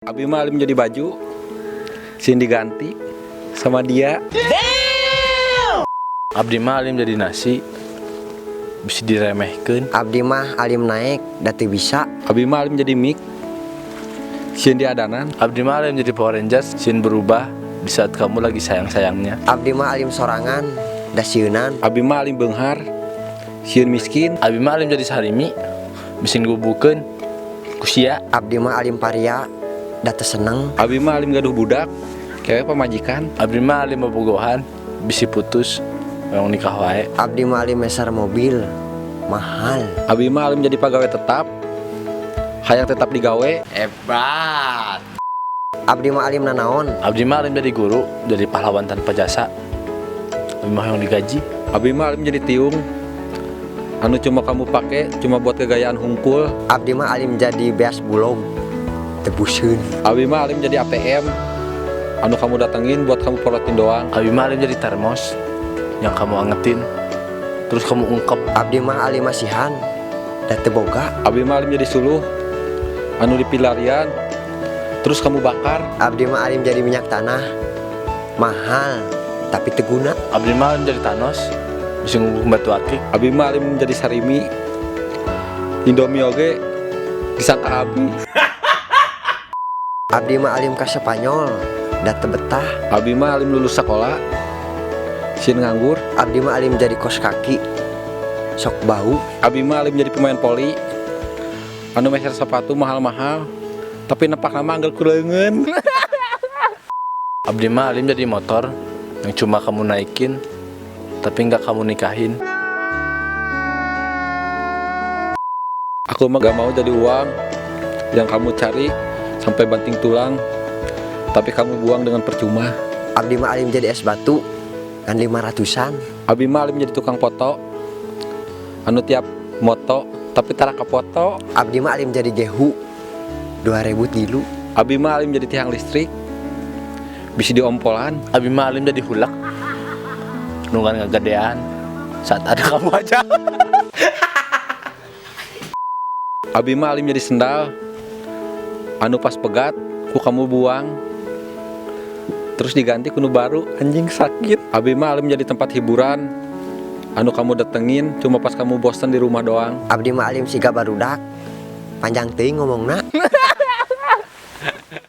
Abi mah alim jadi baju, sieun diganti sama dia. Abdi mah alim jadi nasi, bisa diremehkeun. Abdi mah alim naik da teu bisa. Abi mah alim jadi mic, sieun diadanan. Abdi mah alim jadi Power Rangers, sieun berubah di saat kamu lagi sayang-sayangnya. Abdi mah alim sorangan da sieunan. Abi mah alim beunghar, sieun miskin. Abi mah alim jadi sarimi, bisa ngubukeun ku sia. Abdi mah alim paria da teu seneng. Abi mah alim gaduh budak, kewe pamajikan. Abdi mah alim bobogohan, bisi putus, hoyong nikah wae. Abdi mah alim meser mobil mahal. Abi mah alim jadi pegawai tetap, hayang tetap digawe. Hebat. Abdi mah alim nanaon. Abdi mah alim jadi guru, jadi pahlawan tanpa jasa. Abdi mah hoyong digaji. Abi mah alim jadi tiung, anu cuma kamu pakai cuma buat kegayaan hungkul. Abdi mah alim jadi beas bulog teu buseun. Abi mah alim jadi ATM, anu kamu datengin buat kamu porotin doang. Abi mah alim jadi termos yang kamu angetin, terus kamu ungkep. Abdi mah alim masihan da teu boga. Abi mah alim jadi suluh, anu dipilarian, terus kamu bakar. Abdi mah alim jadi minyak tanah mahal tapi teu guna. Abdi mah alim jadi Thanos, bisa ngubung batu akik. Abi mah alim jadi sarimi, Indomie oge disangka abi. Abdi mah alim ka Spanyol da teu betah. Abi mah alim lulus sekolah, sieun nganggur. Abdi mah alim jadi kos kaki sok bau. Abi mah alim jadi pemain voli, anu meser sepatu mahal-mahal, tapi nepak nama angger ku leungeun. Abdi mah alim jadi motor yang cuma kamu naikin, tapi nggak kamu nikahin. Aku mah gak mau jadi uang yang kamu cari sampai banting tulang, tapi kamu buang dengan percuma. Abdi mah alim jadi es batu kan 500-an. Abi mah alim jadi tukang foto, anu tiap moto tapi tara kapoto. Abdi mah alim jadi gehu 2003. Abi mah alim jadi tiang listrik, bisa diompolan. Abi mah alim jadi hulak, nunggan ngegedean saat ada kamu aja. Abi mah alim jadi sendal, anu pas pegat ku kamu buang, terus diganti ku nu baru, anjing sakit. Abi mah alim jadi tempat hiburan, anu kamu datengin cuma pas kamu bosen di rumah doang. Abdi mah alim siga barudak panjang teuing ngomongna.